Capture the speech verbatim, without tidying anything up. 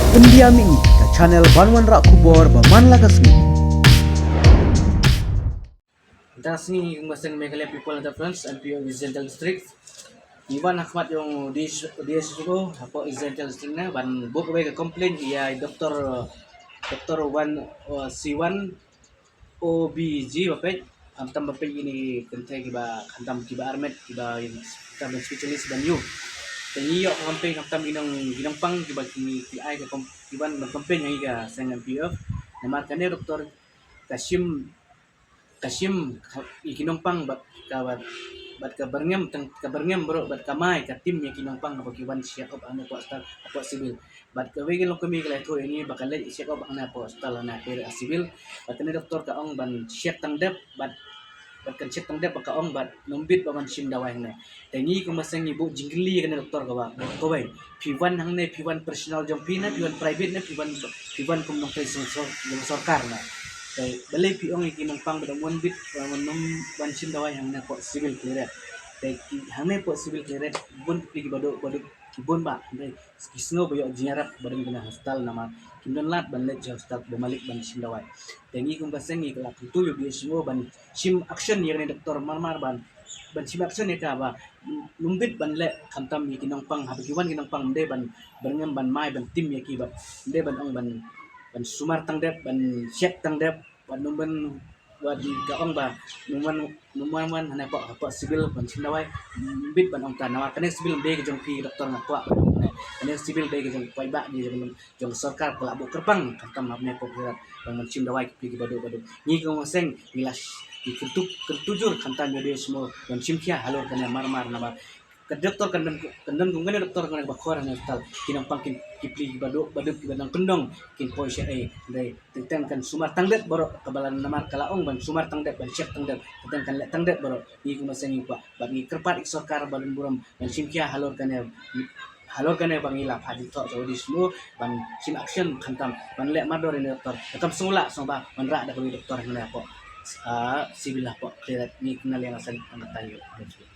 India Mini, ka channel ban wanrah khubor ba man la ka sngi. Mynta ka sngi ngi kum ka seng Meghalaya People Enterprise, M P O East Jaintia District, ngi wan ha khmat jong D H O hapoh East Jaintia District ne ban buh kawei ka complaint ïa i Doctor Doctor Wan, uh, Siwan O B G ba peit, khamtam ba peit ïa kine ki kynthei kiba khamtam kiba armet kiba ïa khamtam ban specialist ban ïoh. Te ngi ïoh complaint khamtam ki nong, ki nongpang kiba ki, ki ai ka com-, kiban ban complaint ïa ngi ka seng M P O. Namar kane doktor ka shim, ka shim ka, ïa ki nongpang bad ka, bad, bad ka byrngem tang, ka byrngem baroh bad ka mai ka tim ïa ki nongpang haba ki wan check up hangne hapoh hospital, hapoh civil. Bad kawei ka longkmie ka la ïathuh ïa ngi ba ka leit check up hangne hapoh hospital hangne ha Civil. Bad kane doktor ka ong ban check tang dep bad, bad kan check tang dep bad ka ong bad ym bit ba ban shim dawai hangne. Te ngi kum ka seng ngi buh jingkylli ïa kane doktor kaba, kawei, phi wan hangne phi wan personal jong phi ne phi wan private ne phi wan, phi wan kum nongtrei sor-, sor-, jong sorkar ne? Te balei phi ong ïa ki nongpang ba da ym bit ba ban, ban shim dawai hangne hapoh civil, kylli re. Te ki hangne hapoh civil, kylli re, bun ki ba duk, ba duk ki bun ba, hynrei ki sngew ba ïoh jingïarap ba don kane hospital namar kim don lad ban leit sha hospital ba malik ban shim dawai. Te ngi kum ka seng ngi la kyntu ïa u D H O ban shim action ïa kane doktor marmar ban, ban shim action ïa ka ba ym bit ban leh khamtam ïa ki nongpang, haba ki wan ki nongpang ym dei ban byrngem ban mai ban tim ïa ki bad ym dei ban ong ban, ban sumar tang dep, ban check tang dep, bad ym ban, bad ka ong ba ym ban, ym ban wan hangne hapoh, hapoh civil ban shim dawai, ym bit ban ong ta namar kane civil ym dei ka jong phi doktor, nga kwah ban ong kane, kane civil dei ka jong paidbah, dei ka jong, jong sorkar, ka la buh kyrpang khamtam hangne hapoh Khliehriat ban, ban shim dawai ki phi kiba duk, ba duk. Ngi kum ka seng ngi la sh-, ngi kyntu, kyntu jur khamtam ïa u D H O ban shim khia halor kane marmar namar ka doktor kan don, kan don kum kane doktor kane ba khor hangne hospital, ki nongpang ki, ki phi kiba duk, ba duk kiba nang kyndong kin poi sha ei, hynrei teng teng kan sumar tang dep baroh, kaba la namar ka la ong ban sumar tang dep, ban check tang dep, teng teng kan leh tang dep baroh. Ngi kum ka seng ngi kwah bad ngi kyrpad ïa ka sorkar ba don burom ban shim khia halor kane, halor kane ba ngi la phah jingthoh sha u D H O ban shim action khamtam ban leh mardor ïa une doktor. Te kam sngewlah sngewbha ban rah da kawei doktor hangne hapoh, ah, civil hapoh Khliehriat. Ngi kynnoh ïa nga seng, tang kata ïa u.